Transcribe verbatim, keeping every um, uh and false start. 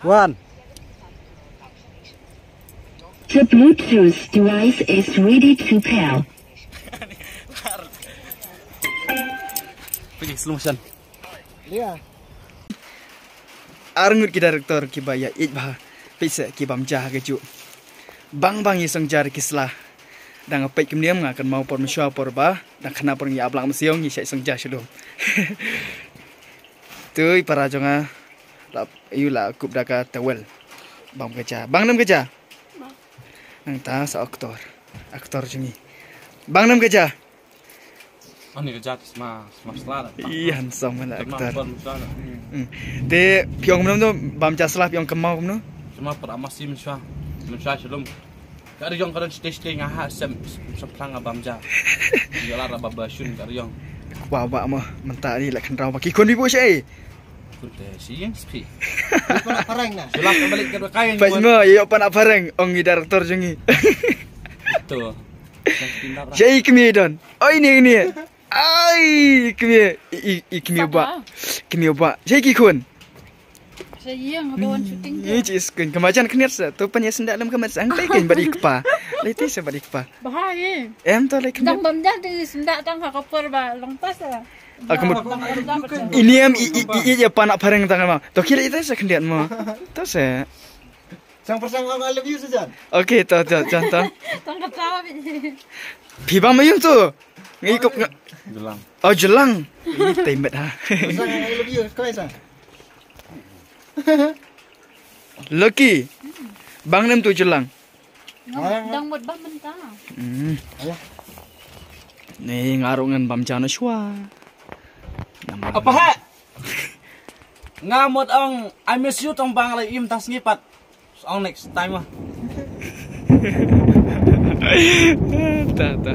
One. The Bluetooth device is ready to pair. Pergi slow motion. Arngut ki director kiba ïa ïeit bha. Peit se ki bam ja ha ka juh. Bang bang ïa song ja ki sla. Dang peit kum niam nga kan mau por mynshuwa por ba dang khana por ngi ablak masiong ngi shai song ja shalom. Tui para jong nga. La yu la kup da ka towel. Bang ka ja. Bang nam ka ja. Nang ta sa aktor. Aktor jong ngi. Bang nam ka ja. Ani ka ja ki sma sma sla da. Ih, handsome la aktor. Hmm. Te phi ong kumno bam ja sla phi ong kynmaw kumno? Sma para masi mynshuwa. Mynshuwa shalom. Ka ri jong ka don stage stage nga ha sem sem plang bam ja. Ïa la ra ba ba shun ka ri jong. Wa ba mo mynta ni la kynraw ba ki khun bi bu shai. Kun te si yang spi. Parang na. Sulap balik ka kai. Pas mo ïa pan parang ong i director jong ngi. To. Shai kmi don. Oi ni ni. Ai, kmie, i, i, i kmie ba. Kmie ba. Jai ki khun. Sa ïeng ba wan shooting. Ni ji skun kama jan khniat sa. Tu pan ïa sndak lem kamat sa. Ang tai kan bad i kpa. Lai tai sa bad i kpa. Bahai. Em to lai khniat. Dang bam jan tu sndak tang ha ka por ba long tas sa. Aku mut. Ini em i, i, i, i, ya panak pareng tang ma. To kira itu sa khniat ma. To sa. Sang persang ong I love you sajan. Okay, to to to to. Tang kata. Phi bam ïa tu. Ngi kup nga. Jelang. Oh, jelang. Ih, tai met ha. Sang I love you, kau sang. Lucky. Bang nem tu jelang. Dang mut bam mynta. Hmm. Ni nga ruh ngan bam jana shwa. Apa ha? Nga mut ong I miss you tong bang lai im tas ngi pat. Ong next time ah. Ta ta.